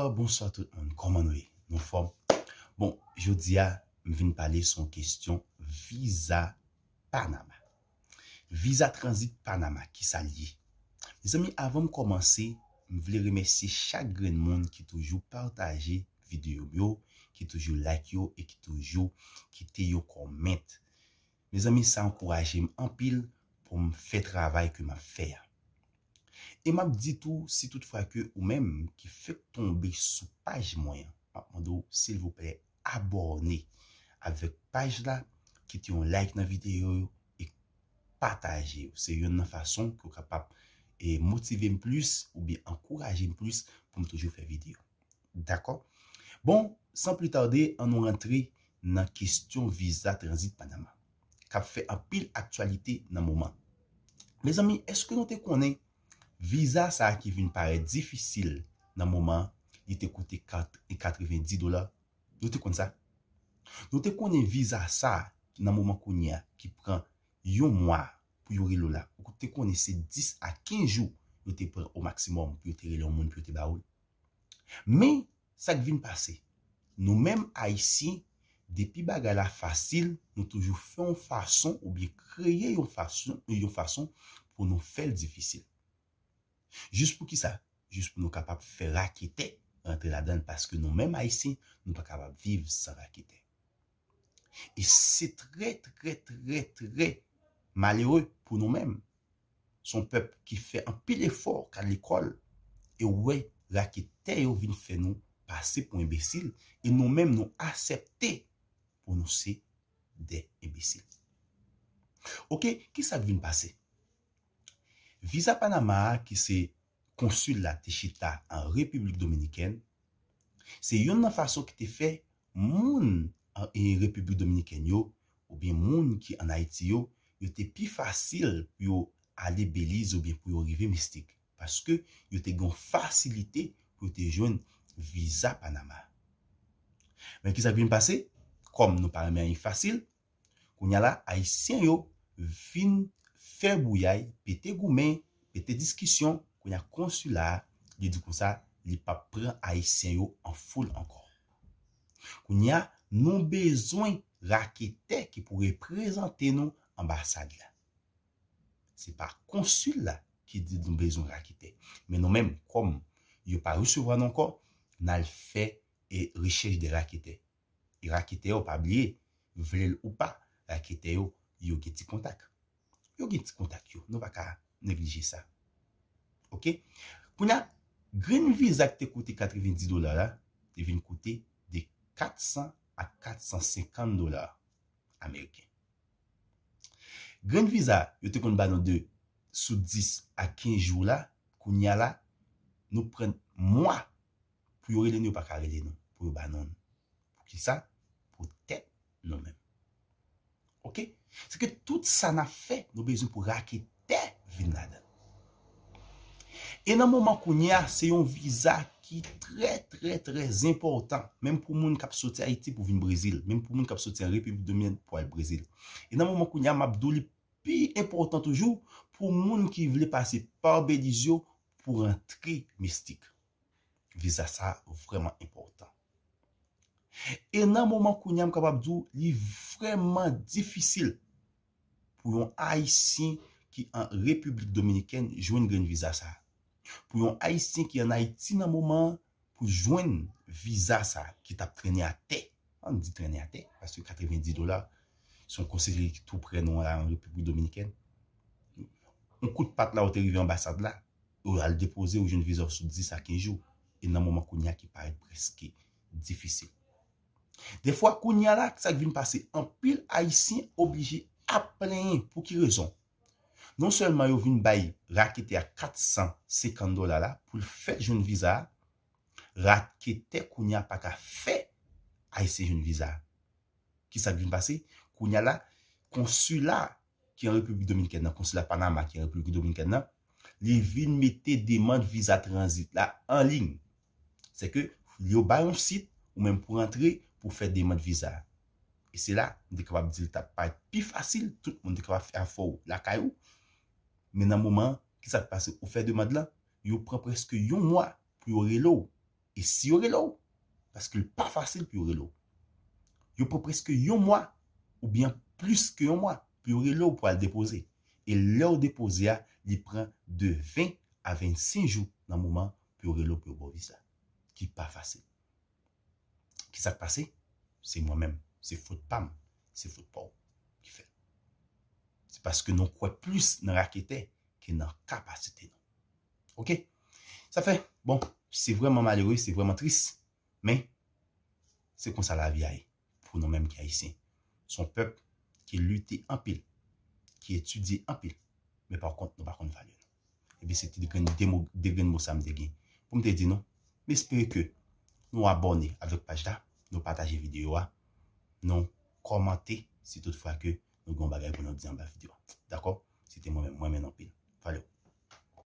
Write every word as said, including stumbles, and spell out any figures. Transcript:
Bonswa tout moun, kòman nou ye? Nou anfòm? Bon, jodi a, m vin pale sou yon kesyon viza Panama. Viza tranzit Panama, kisa l ye? Mezanmi, avan m kòmanse, m vle remèsye chak grenn moun ki toujou pataje videyo m yo, ki toujou like yo e ki toujou kite yon kòmant. Mezanmi, sa ankouraje m anpil pou m fè travay ke m ap fè a. E m ap di tou, si toutfwa ke ou menm ki fèk tonbe sou paj mwen an, m ap mande w, silvouplè, abòne avèk paj la, kite yon like nan videyo yo e pataje yo. Se yonn nan fason ke w kapab e motive m plis oubyen ankouraje m plis pou m toujou fè videyo. Dakò? Bon, san pli tade, ann nou rantre nan kesyon viza tranzit Panama k ap fè anpil aktyalite nan moman. Mezanmi, èske nou te konnen viza sa a ki vin parèt difisil nan moman an, li te koute kat- katrevendi dola? Nou te konn sa? Nou te konnen viza sa a nan moman kounye a ki pran yon mwa pou yo rele w la, ou te konnen se dis a kenz jou yo te pran o maksimòm pou yo te rele yon moun pou yo te ba ou l. Men, sa k vin pase? Nou menm Ayisyen, depi bagay la fasil, nou toujou fè yon fason oubyen kreye yon fason, yon fason pou nou fè l difisil. Jis pou kisa? Jis pou nou kapab fè raketè rantre ladan l, paske nou menm Ayisyen, nou pa kapab viv san raketè. E se trè, trè, trè, trè malere pou nou menm. Se yon pèp ki fè anpil efò, k al lekòl, e w wè raketè yo vin fè nou pase pou enbesil, e nou menm nou aksepte pou nou se de enbesil. Oke, kisa k vin pase? Viza Panama a, ki se konsil la te chita an Repiblik Dominikèn, se yonn nan fason ki te fè moun an e Repiblik Dominikèn yo, oubyen moun ki ann Ayiti yo, yo te pi fasil pou yo ale Beliz oubyen pou yo rive Mistik, paske yo te gen yon fasilite pou yo te jwenn viza Panama. Men kisa k vin pase? Kòm nou pa renmen anyen fasil, kounye a la, Ayisyen yo vin fè bouyay, pete goumen, pete diskisyon. Kounye a, konsila a, li di konsa, li p ap pran Ayisyen yo an foul ankò. Kounye a, nou bezwen raketè ki pou reprezante nou anbasad la. Se pa konsil la ki di nou bezwen raketè. Men nou menm, kòm yo pa resevwa nou ankò, n al fè e rechèch de raketè. E raketè yo, pa bliye, vle l ou pa, raketè yo, yo gen ti kontak. Yo gen ti kontak yo. Nou pa ka neglije sa. Oke? Kounye a, grenn viza ki te koute katrevendi dola la, te vin koute de kat san a kat san senkant dola ameriken. Grenn viza, yo te konn ba nou de sou dis a kenz jou la, kounye a la, nou pran mwa pou yo rele nou, yo pa ka rele nou, pou yo ba nou l. Poukisa? Pou tèt nou menm. Oke? Se ke tout sa n ap fè, nou bezwen pou raketè vin ladan l. E nan moman kounye a, se yon viza ki trè, trè, trè enpòtan, menm pou moun k ap soti Ayiti pou vin Brezil, menm pou moun k ap soti an Repiblik Dominikèn pou al Brezil. E nan moman kounye a, m ap di w li pi enpòtan toujou pou moun ki vle pase pa Beliz yo pou rantre Mistik. Viza sa a vrèman enpòtan. E nan moman kounye a, m kapab di w, li vrèman difisil pou yon Ayisyen ki an Repiblik Dominikèn jwenn grenn viza sa a. Pou yon Ayisyen ki an Ayiti nan moman an, pou jwenn viza sa a ki t ap trennen atè, ann di trennen atè, paske katrevendi dola, se yon konseye ki tou prè nou la an Repiblik Dominikèn. Yon kout pat la, ou te rive anbasad la, ou al depoze, ou jwenn viza w sou dis a kenz jou. E nan moman kounye a ki parèt prèske difisil. Defwa, kounye a la, sa k vin pase, anpil Ayisyen oblije ap plenyen. Pou ki rezon? Non sèlman yo vin bay raketè a kat san senkant dola la pou l fè jwenn viza a, raketè kounye a pa ka fè Ayisyen jwenn viza a. Kisa k vin pase? Kounye a la, konsila ki an Repiblik Dominikèn nan, konsila Panama ki an Repiblik Dominikèn nan, li vin mete demann viza tranzit la an liy. Se ke yo ba yon sit ou menm pou rantre pou fè demann viza a. E se la, m te kapab di l t ap parèt pi fasil, tout moun te kapab fè afè w lakay ou. Men nan moman an, kisa k pase? Ou fè demann lan, yo pran prèske yon mwa pou yo rele w. E si yo rele w, paske l pa fasil pou yo rele w. Yo pran prèske yon mwa, oubyen plis ke yon mwa, pou yo rele w pou al depoze. E lè w depoze a, li pran de ven a vennsenk jou nan moman pou yo rele w pou yo ba w viza. Ki pa fasil. Ki sa k pase? Se mwen menm. Se fot pa m. Se fot pa w ki fè l. Se paske nou kwè plis nan raketè ke nan kapasite nou. Oke? Sa fè, bon, se vrèman malere, se vrèman tris, men se konsa lavi a ye pou nou menm ki ayisyen. Se yon pèp ki lite anpil, ki etidye anpil, men pa kont nou pa konn valè nou. Epi se te de grenn, de mo, de grenn mo sa m te gen pou m te di nou. M espere ke nou abòne avèk paj la, nou pataje videyo a, nou kòmante si toutfwa ke nou gen yon bagay pou nou di anba videyo a. Dakò? Se te mwen menm, mwen menm anpil. Valè.